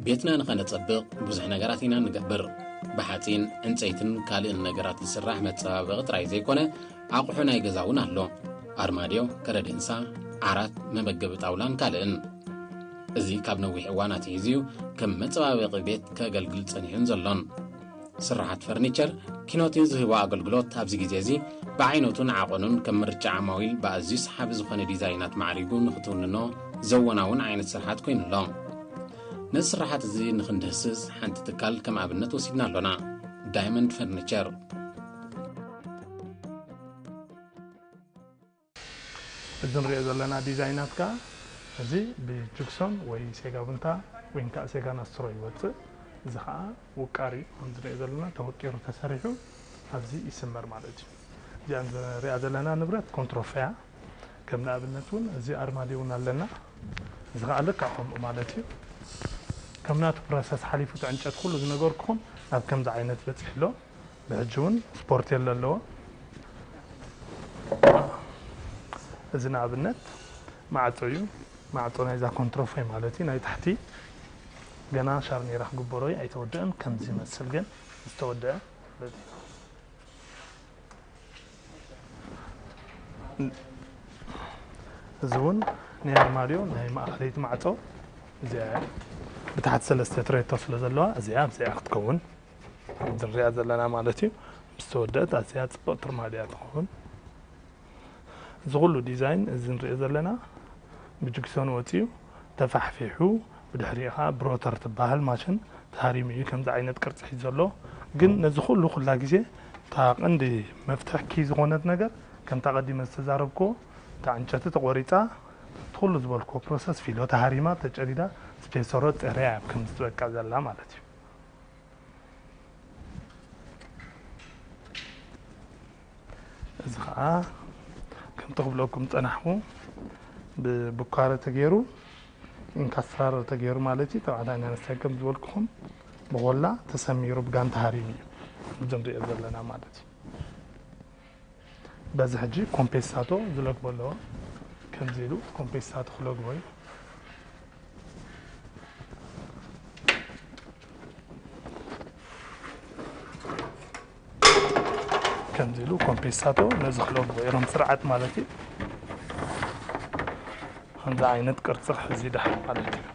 ቤትና ንኸነጸብቕ ብዙሕ ነገራት ኢና ንገብር። ብሓጺን፣ ዕንጸይትን ካልእን ነገራት ዝስራሕ መጸባበቒ ጥራይ ዘይኮነ፣ ኣቑሑ ናይ ገዛ እውን ኣሎ። ኣርማድዮ፣ ከረድንሳ፣ ዓራት፣ መመገቢ ጣውላን ካልእን። እዚ ካብ ነዊሕ እዋን ኣትሒዙ እዩ ከም መጸባበቒ ቤት ከገልግል ጸኒሑን ዘሎን። ስራሓት ፈርኒቸር ኪኖቲን ዝህቦ ኣገልግሎት ኣብዚ ግዜ እዚ ብዓይነቱን ዓቐኑን ከም ምርጫ ዓማዊል ብኣዝዩ ሰሓቢ ዝኾነ ዲዛይናት ማዕሪጉ ንኽትውንኖ ዘወናውን ዓይነት ስርሓት ኮይኑ ኣሎ። ነዚ ስርሓት እዚ ንኽንድህስስ ሓንቲ ትካል ከም ኣብነት ወሲድና ኣሎና፣ ዳይመንድ ፈርኒቸር። እዚ ንሪኦ ዘለና ዲዛይናት ከዓ እዚ ብጅግሶን ወይ ሴጋ ቡንታ ወይ ከዓ ሴጋ ናስትሮ ይወፅእ። እዚ ከዓ ውቃር እዩ። ከም ንሪኦ ዘለና ተወቂሩ ተሰሪሑ ኣብዚ ይስመር ማለት እዩ። እዚኣ ንሪኣ ዘለና ንብረት ኮንትሮፍ እያ። ከም ንኣብነት እውን እዚ ኣርማድዮ እውን ኣለና። እዚ ከዓ ልክዕ ከምኡ ማለት እዩ። ከም ናቱ ፕሮሰስ ሓሊፉ እቲ ዕንጨት ኩሉ ዝነገርኩኹም ናብ ከምዚ ዓይነት በፂሑ ኣሎ። ብሕጂ እውን ስፖርቴል ኣለዎ። እዚ ንኣብነት ማዕፆ እዩ። ማዕፆ ናይዛ ኮንትሮፎይ ማለት እዩ። ናይ ታሕቲ ገና ሻርኔራ ክግበሮ እዩ፣ ኣይተወደአን። ከምዚ ይመስል ግን ዝተወደአ በዚ እዚ እውን ናይ ኣርማድዮ ናይ ማእኸለይቲ ማዕፆ እዚኣ እያ። ብታሕቲ ሰለስተ ትሬቶ ስለ ዘለዋ እዚኣ ኣብዚኣ ክትከውን ዝንሪኣ ዘለና ማለት እዩ። ምስ ተወደአት ኣዝያ ፅብቕቲ ኣርማድዮ እያ ትኸውን። እዚ ኩሉ ዲዛይን እዚ ንሪኦ ዘለና ብጅግሶን ወፂኡ ተፋሕፊሑ ብድሕሪኡ ከዓ ብሮተር ትበሃል ማሽን ተሃሪሙ እዩ ከምዚ ዓይነት ቅርፂ ሒዙ ዘሎ። ግን ነዚ ኩሉ ኩላ ግዜ እታ ቀንዲ መፍትሕ ኪ ዝኾነት ነገር ከምታ ቀዲመ ዝተዛረብክዎ እታ ዕንጨቲ ተቆሪፃ እቲ ኩሉ ዝበልክዎ ፕሮሰስ ፊሎ ተሃሪማ ተጨዲዳ ስፔሰሮ ፀርያ እያ ከም ዝትበቅዕ ዘላ ማለት እዩ። እዚ ከዓ ከምቲ ክብለኩም ፀናሕኩ ብቡካረ ተገይሩ ኢንካስትራረ ተገይሩ ማለት እዩ። ተባዕታይ ኣንስታይ ከም ዝበልኩኹም ብኾላ ተሰሚሩ ብጋንታ ሃሪሙ እዩ እዚ ንሪኦ ዘለና ማለት እዩ። በዚ ሕጂ ኮምፔሳቶ ዝለግቦ ኣለዎ። ከምዚ ኢሉ ኮምፔሳቶ ክለግቦ እዩ። ከምዚ ኢሉ ኮምፔሳቶ ነዚ ክለግቦ እዮም ስርዓት ማለት እዩ። ከምዚ ዓይነት ቅርፂ ክሕዝ ይድሓር ማለት እዩ።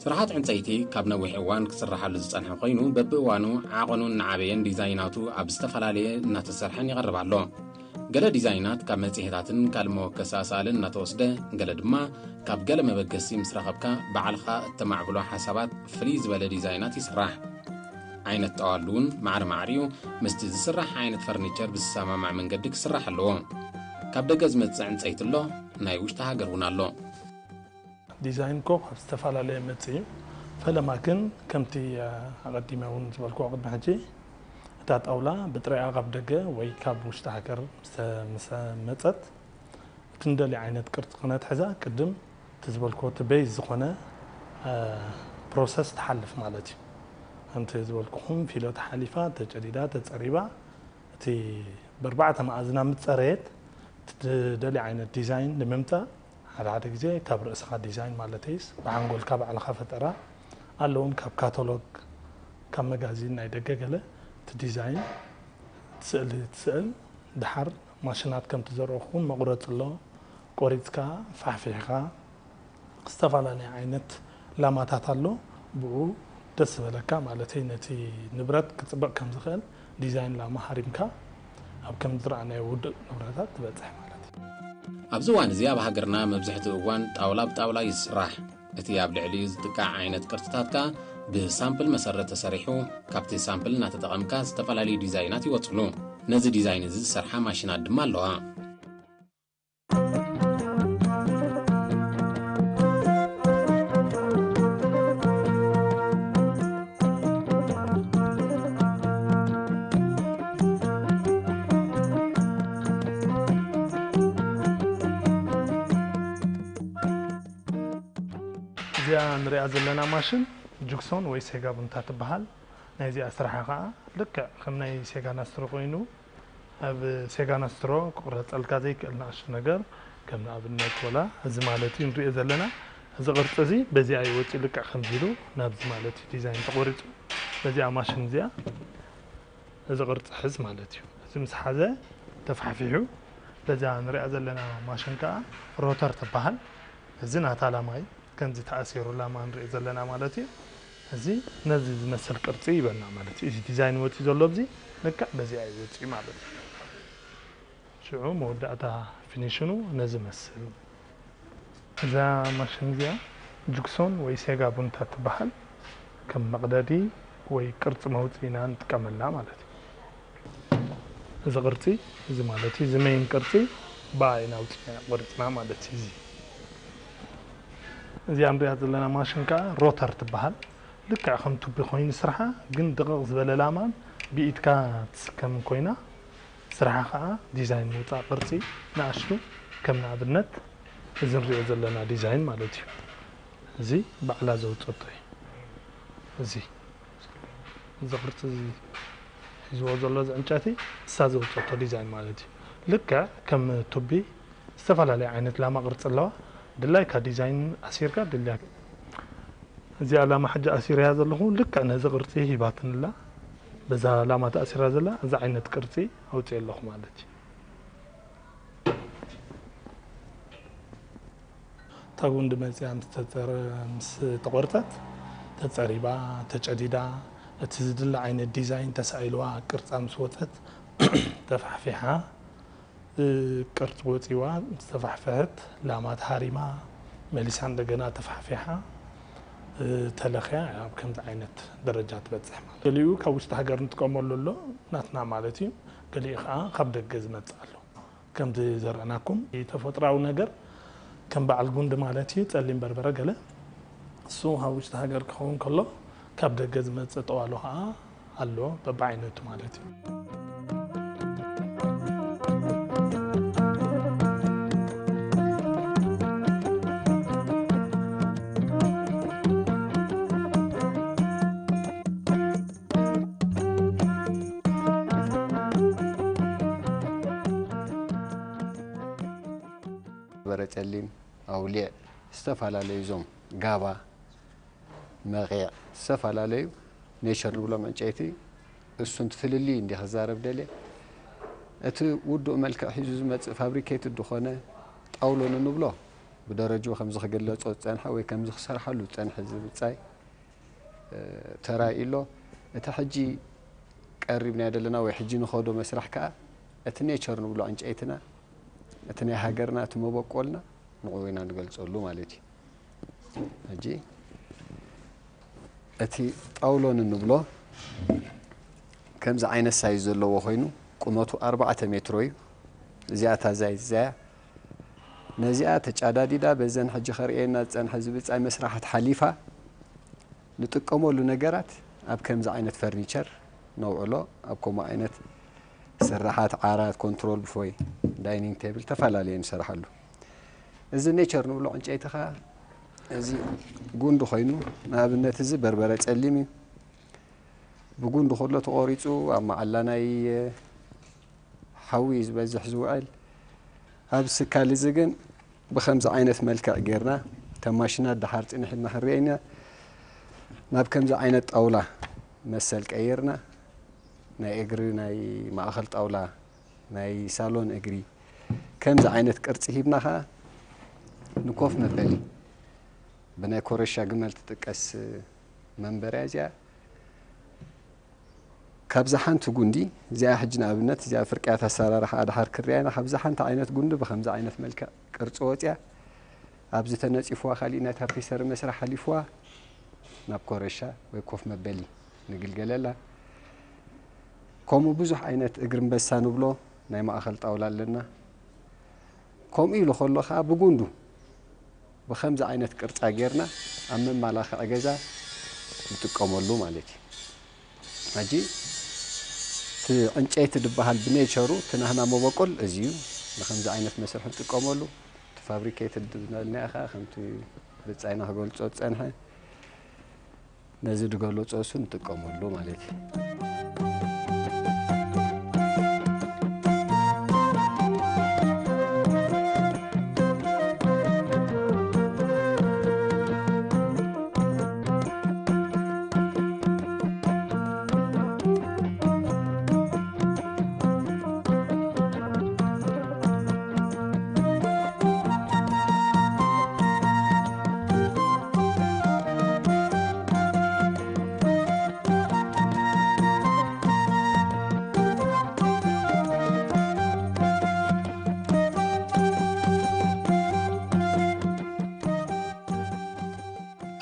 ስራሓት ዕንፀይቲ ካብ ነዊሕ እዋን ክስራሓሉ ዝፀንሐ ኮይኑ በብእዋኑ ዓቐኑ እናዓበየን ዲዛይናቱ ኣብ ዝተፈላለየ እናተሰርሐን ይቐርብ ኣሎ። ገለ ዲዛይናት ካብ መፅሄታትን ካልእ መወከሲ ኣሳእልን እናተወስደ፣ ገለ ድማ ካብ ገለ መበገሲ ምስ ረኸብካ ባዕልኻ እተማዕብሎ ሓሳባት ፍልይ ዝበለ ዲዛይናት ይስራሕ። ዓይነት ጠዋሉ እውን ማዕረ ማዕሪኡ ምስቲ ዝስራሕ ዓይነት ፈርኒቸር ብዝሰማማዕ መንገዲ ክስራሕ ኣለዎ። ካብ ደገ ዝመፅእ ዕንፀይቲ ኣሎ፣ ናይ ውሽጢ ሃገር እውን ኣሎ። ዲዛይን እኮ ካብ ዝተፈላለየ መፅእ እዩ። ፈለማ ግን ከምቲ ኣቐዲመ እውን ዝበልክዎ ቅድሚ ሕጂ እታ ጣውላ ብጥሪኣ ካብ ደገ ወይ ካብ ውሽጢ ሃገር ምስ መፀት እቲ ንደልዮ ዓይነት ቅርፂ ክነትሕዛ ቅድም እቲ ዝበልክዎ እቲ ቤዝ ዝኾነ ፕሮሰስ ትሓልፍ ማለት እዩ። ከምቲ ዝበልኩኹም ፊሎ ተሓሊፋ ተጨዲዳ ተፀሪባ እቲ ብኣርባዕተ መኣዝና ምስ ፀረየት እቲ ትደልዮ ዓይነት ዲዛይን ንምምፃእ ሓደ ሓደ ግዜ ካብ ርእስኻ ዲዛይን ማለተይስ ብሓንጎልካ ባዕልኻ ፈጠራ ኣለዎም ካብ ካታሎግ ካብ መጋዚን ናይ ደገ ገለ እቲ ዲዛይን ስእሊ ትስእል። ድሓር ማሽናት ከምቲ ዘርኦኹም መቑረፂ ኣሎ። ቆሪፅካ ፋሕፊሕካ ዝተፈላለየ ዓይነት ላማታት ኣሎ። ብኡ ደስ ዝበለካ ማለተይ ነቲ ንብረት ክፅበቕ ከም ዝኽእል ዲዛይን ላማ ሃሪምካ ኣብ ከም ዝረኣናዮ ውዱእ ንብረታት ትበፅሕ ማለት እዩ። ኣብዚ እዋን እዚ ኣብ ሃገርና መብዛሕትኡ እዋን ጣውላ ብጣውላ እዩ ዝስራሕ። እቲ ኣብ ልዕሊኡ ዝጥቃዕ ዓይነት ቅርጽታት ከኣ ብሳምፕል መሰረት ተሰሪሑ፣ ካብቲ ሳምፕል እናተጠቐምካ ዝተፈላለዩ ዲዛይናት ይወጽሉ። ነዚ ዲዛይን እዚ ዝሰርሓ ማሽናት ድማ ኣለዋ። እዚኣ ንሪኣ ዘለና ማሽን ጁክሶን ወይ ሴጋ ቡንታ ትበሃል። ናይዚኣ ስራሓ ከዓ ልክዕ ከም ናይ ሴጋ ናስትሮ ኮይኑ፣ ኣብ ሴጋ ናስትሮ ክቑረፀልካ ዘይክእል ንኣሽቱ ነገር፣ ከም ንኣብነት ወላ እዚ ማለት እዩ ንሪኦ ዘለና፣ እዚ ቅርፂ እዚ በዚኣ እዩ ወፂኡ፣ ልክዕ ከምዚ ኢሉ ናብዚ ማለት እዩ ዲዛይን ተቆሪፁ። በዚኣ ማሽን እዚኣ እዚ ቅርፂ ሕዝ ማለት እዩ። እዚ ምስ ሓዘ ተፋሕፊሑ፣ በዛ ንሪኣ ዘለና ማሽን ከዓ ሮተር ትበሃል። እዚ ናታ ላማ እዩ። ከምዚ ተኣሲሩ ላማ ንሪኦ ዘለና ማለት እዩ። እዚ ነዚ ዝመስል ቅርፂ ይበና ማለት እዩ። እዚ ዲዛይን ወፂኡ ዘሎ ኣብዚ ልክዕ በዚኣ እዩ ወፂኡ ማለት እዩ። ሽዑ መወዳእታ ፊኒሽኑ ነዚ መስል። እዛ ማሽን እዚኣ ጁክሶን ወይ ሴጋ ቡንታ ትበሃል። ከም መቕደዲ ወይ ቅርፂ መውፅኢና ንጥቀመላ ማለት እዩ። እዚ ቅርፂ እዚ ማለት እዩ፣ እዚ መይን ቅርፂ ብኣ ኢና ኣውፂና ቆሪፅና ማለት እዩ። እዚ እዚኣ ንሪኣ ዘለና ማሽን ከዓ ሮተር ትበሃል። ልክዕ ከም ቱቢ ኮይኑ ስርሓ፣ ግን ድቕቕ ዝበለ ላማን ብኢድካ ትስከምን ኮይና፣ ስርሓ ከዓ ዲዛይን ምውፃእ ቅርፂ ንኣሽቱ፣ ከም ንኣብነት እዚ ንሪኦ ዘለና ዲዛይን ማለት እዩ። እዚ ባዕላ ዘውፀቶ እዩ። እዚ እዚ ቅርፂ እዚ ሒዝዎ ዘሎ እዚ ዕንጨቲ እሳ ዘውፀቶ ዲዛይን ማለት እዩ። ልክዕ ከም ቱቢ ዝተፈላለየ ዓይነት ላማ ቅርፂ ኣለዋ። ድላይካ ዲዛይን ኣሲርካ ድልያ እዚኣ ላማ ሕጂ ኣሲረያ ዘለኹ ልክዕ ነዚ ቅርፂ ሂባትንላ። በዛ ላማ ተኣሲራ ዘላ እዚ ዓይነት ቅርፂ ኣውፅእ ኣለኹ ማለት እዩ። እታ ጉንዲ መፂኣ ምስ ተፀረ-፣ ምስ ተቆርፀት ተፀሪባ፣ ተጨዲዳ፣ እቲ ዝድለ ዓይነት ዲዛይን ተሳኢልዋ ቅርፃ ምስ ወፀት ተፋሕፊሓ፣ እ፣ ቅርፂ ወፂዋ ዝተፋሕፈሐት ላማ ተሃሪማ መሊሳ እንደገና ተፋሕፊሓ፣ እ፣ ተለኽያ ኣብ ከምዚ ዓይነት ደረጃ ትበፅሕ ማለት። ገሊኡ ካብ ውሽጢ ሃገር ንጥቀመሉ ኣሎ ናትና ማለት እዩ። ገሊኡ ከዓ ካብ ደገ ዝመፅእ ኣሎ። ከምቲ ዘረእናኩም ተፈጥራዊ ነገር ከም በዓል ጉንዲ ማለት እዩ፣ ፀሊም በርበረ ገለ እሱ ካብ ውሽጢ ሃገር ክኸውን ከሎ ካብ ደገ ዝመፅእ ጠዋሎ ከዓ ኣሎ በብዓይነቱ ማለት እዩ። በረ ጸሊም፣ ኣውሊዕ፣ ዝተፈላለዩ እዞም ጋባ፣ መቒዕ፣ ዝተፈላለዩ ኔቸር ንብሎም ዕንጨይቲ እሱን ፍልልይ እንዲ ክዛረብ ደልየ። እቲ ውዱእ መልክዕ ሒዙ ዝመጽእ ፋብሪኬትድ ዝኾነ ጣውሎ ንንብሎ ብደረጅኡ ከምዚ ክግለጾ ዝጸንሐ ወይ ከምዚ ክሰርሓሉ ዝጸንሐ ዝብጻይ ተራእዩ ኣሎ። እቲ ሕጂ ቀሪብናዮ ዘለና ወይ ሕጂ ንኸዶ መስርሕ ከኣ እቲ ኔቸር ንብሎ ዕንጨይትና፣ እቲ ናይ ሃገርና፣ እቲ መበቆልና ንዕኡ ኢና ንገልጸሉ ማለት እዩ። ሕጂ እቲ ጣውሎን እንብሎ ከምዚ ዓይነት ሳይዝ ዘለዎ ኮይኑ ቁመቱ ኣርባዕተ ሜትሮ እዩ። እዚኣ እታ ዛይ እዚኣ ነዚኣ ተጫዳዲዳ በዘን ሕጂ ከርእየና ዝጸንሐ ዝብጻይ መስራሓት ሓሊፋ ንጥቀመሉ ነገራት ኣብ ከምዚ ዓይነት ፈርኒቸር ነውዕሎ። ኣብ ከምኡ ዓይነት ስራሓት ዓራት፣ ኮንትሮል ብፎይ፣ ዳይኒንግ ቴብል ተፈላለየ ንሰርሓሉ። እዚ ኔቸር ንብሎ ዕንጨይቲ ኸኣ እዚ ጉንዲ ኮይኑ፣ ንኣብነት እዚ በርበረ ጸሊም እዩ። ብጉንዲ ከሎ ተቖሪጹ ኣብ መዓላ ናይ ሓዊ እዩ ዝበዝሕ ዝውዕል። ኣብ ስካል እዚ ግን ብኸምዚ ዓይነት መልክዕ ጌርና፣ እተን ማሽናት ደሓር ጽንሕ ኢልና ክንሪኤን ኢና። ናብ ከምዚ ዓይነት ጣውላ መሰል ቀይርና፣ ናይ እግሪ ናይ ማእኸል ጣውላ፣ ናይ ሳሎን እግሪ፣ ከምዚ ዓይነት ቅርጺ ሂብና ኸኣ ንኮፍ መበሊ ብናይ ኮረሻ ግመል ትጥቀስ መንበርያ እዚኣ፣ ካብዛ ሓንቲ ጉንዲ እዚኣ፣ ሕጂ ንኣብነት እዚኣ ፍርቅያት ኣሰራርሓ ኣድሓር ክርያ ኢና። ካብዛ ሓንቲ ዓይነት ጉንዲ ብኸምዚ ዓይነት መልክዕ ቅርጺ ወጽያ፣ ኣብዚ ተነጺፍዋ፣ ካሊእ ናይ ታፔሰሪ መስርሕ ሓሊፍዋ ናብ ኮረሻ ወይ ኮፍ መበሊ ንግልገለላ። ከምኡ ብዙሕ ዓይነት እግሪ ኣንበሳ ንብሎ ናይ ማእኸል ጣውላ ኣለና። ከምኡ ኢሉ ከሎ ኸኣ ብጉንዱ ብኸምዚ ዓይነት ቅርጻ ጌርና ኣብ መመላኽዒ ገዛ ንጥቀመሉ ማለት እዩ። ሕጂ እቲ ዕንጨይቲ ዝበሃል ብኔቸሩ እቲ ናህና መበቆል እዚ እዩ። ንኸምዚ ዓይነት መስርሒ ንጥቀመሉ። እቲ ፋብሪኬትድ ዝበልና ኸኣ ከምቲ ብጻይና ክገልጾ ዝጸንሐ ነዚ ዝገለጾ እሱ ንጥቀመሉ ማለት እዩ።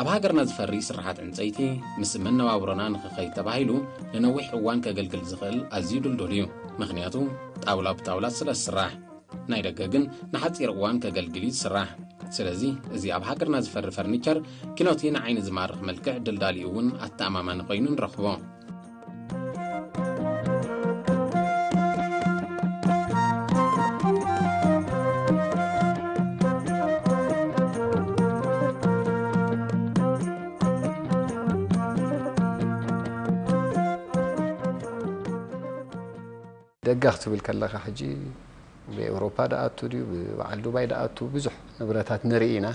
ኣብ ሃገርና ዝፈሪ ስርሓት ዕንጸይቲ ምስ መነባብሮና ንኽኸይድ ተባሂሉ ንነዊሕ እዋን ከገልግል ዝኽእል ኣዝዩ ድልዱል እዩ። ምኽንያቱ ጣውላ ብጣውላ ስለ ዝስራሕ። ናይ ደገ ግን ንሓጺር እዋን ከገልግል እዩ ዝስራሕ። ስለዚ እዚ ኣብ ሃገርና ዝፈሪ ፈርኒቸር ኪኖቲ ንዓይኒ ዝማርኽ መልክዕ ድልዳሊኡ እውን ኣተኣማማኒ ኮይኑ ንረኽቦ። ደጋ ክትብል ከለኻ ሕጂ ብኤውሮፓ ደኣቱ ድዩ ብበዓል ዱባይ ደኣቱ ብዙሕ ንብረታት ንርኢ ኢና።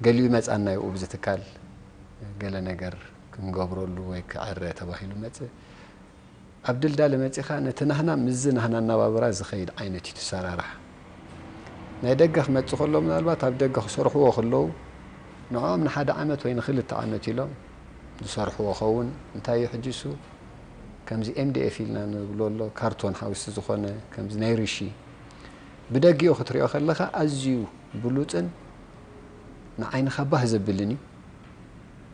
ገሊኡ ይመጻና እዩ፣ ብዚ ትካል ገለ ነገር ክንገብረሉ ወይ ክዕረ ተባሂሉ መጽእ። ኣብ ድልዳለ መጺኻ ነቲ ናህና ምስዚ ናህና ኣነባብራ ዝኸይድ ዓይነት እዩ ትሰራራሕ። ናይ ደገ ክመጽእ ከሎ ምናልባት ኣብ ደገ ክሰርሕዎ ከለዉ ንዕኦም ንሓደ ዓመት ወይ ንኽልተ ዓመት ኢሎም ዝሰርሕዎ ኸውን። እንታይ እዩ ሕጂ እሱ ከምዚ ኤምዲኤፍ ኢልና ንብሎ ኣሎ፣ ካርቶን ሓዊሱ ዝኾነ ከምዚ ናይ ሪሺ ብደጊኡ ክትሪኦ ከለኻ ኣዝዩ ብሉጽን ንዓይንኻ ባህ ዘብልን እዩ።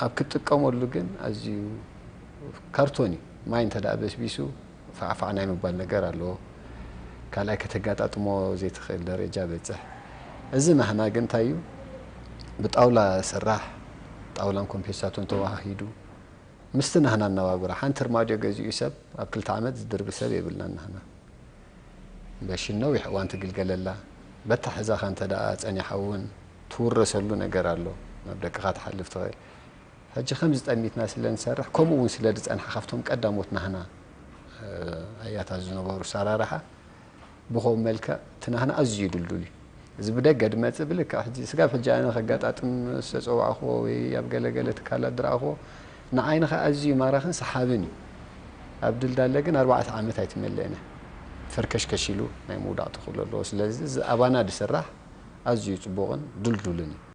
ኣብ ክትጥቀመሉ ግን ኣዝዩ ካርቶን እዩ። ማይ እንተ ደኣ በስቢሱ ፋዕፋዕ ናይ ምባል ነገር ኣለዎ። ካልኣይ ከተጋጣጥሞ ዘይትኽእል ደረጃ በጽሕ። እዚ ናህና ግን እንታይ እዩ? ብጣውላ ስራሕ፣ ጣውላን ኮምፔሳቶን ተዋሃሂዱ ምስቲ ናህና ኣነባብራ። ሓንቲ ርማድዮ ገዚኡ ሰብ ኣብ ክልተ ዓመት ዝድርቢ ሰብ የብልናን ናህና። በሽን ነዊሕ እዋን ትግልገለላ። በታ ሕዛኻ እንተ ደኣ ጸኒሓ እውን ትውረሰሉ ነገር ኣሎ። ናብ ደቅኻ ትሓልፍ ትኽእል። ሕጂ ከምዚ ጠሚትና ስለ ንሰርሕ፣ ከምኡ እውን ስለ ዝጸንሐ ካብቶም ቀዳሞት ናህና፣ እ፣ ኣያታት ዝነበሩ ኣሰራርሓ ብኸምኡ መልክዕ እቲ ናህና ኣዝዩ ድልዱል እዩ። እዚ ብደገ ዝመጽእ ብልክዕ ሕጂ ስጋብ ሕጂ ኣነ ከጋጣጥም ዝተጸዋዕኽዎ ወይ ኣብ ገለገለ ትካላት ዝረኣኽዎ ንዓይንኻ ኣዝዩ ማራኽን ሰሓብን እዩ። ኣብ ድልዳለ ግን ኣርባዕተ ዓመት ኣይትመልእን እያ። ፈርከሽከሽ ኢሉ ናይ ምውዳቕ ተኽእሎ ኣለዎ። ስለዚ እዚ ኣባና ዝስራሕ ኣዝዩ ጽቡቕን ድልዱልን እዩ።